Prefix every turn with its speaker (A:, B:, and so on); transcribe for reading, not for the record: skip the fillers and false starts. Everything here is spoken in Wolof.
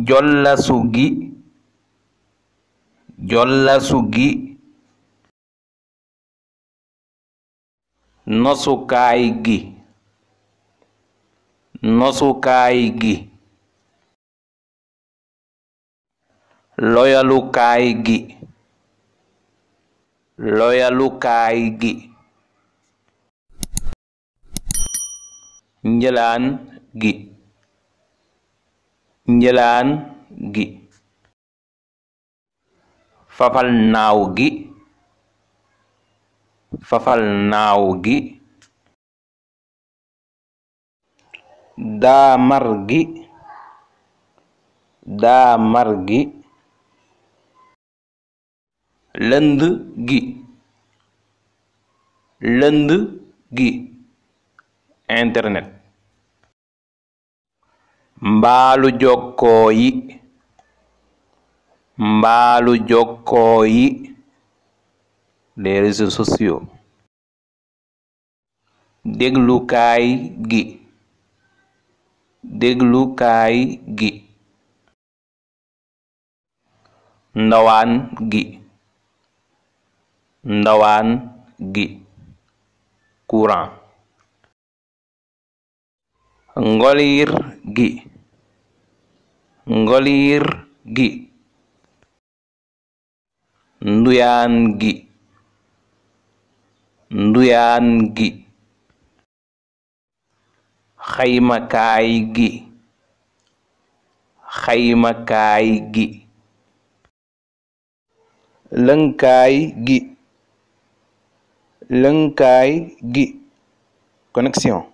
A: jollasu gi jollasu gi nosukaay gi nosukaay gi loyalukaay gi loyalukaay gi njëlaan gi njëlaan gi fafal naaw gi fafal naaw gi daamar gi daamar gi lënd gi lënd gi internet mbaalu jokkoo yi mbaalu jokkoo yi les réseaux sociaux déglukaay gi déglukaay gi ndawaan gi ndawaan gi courant ngoliir gi ngoliir gi nduyaan gi nduyaan gi xaymakaay gi xaymakaay gi lënkaay gi lënkaay gi connexion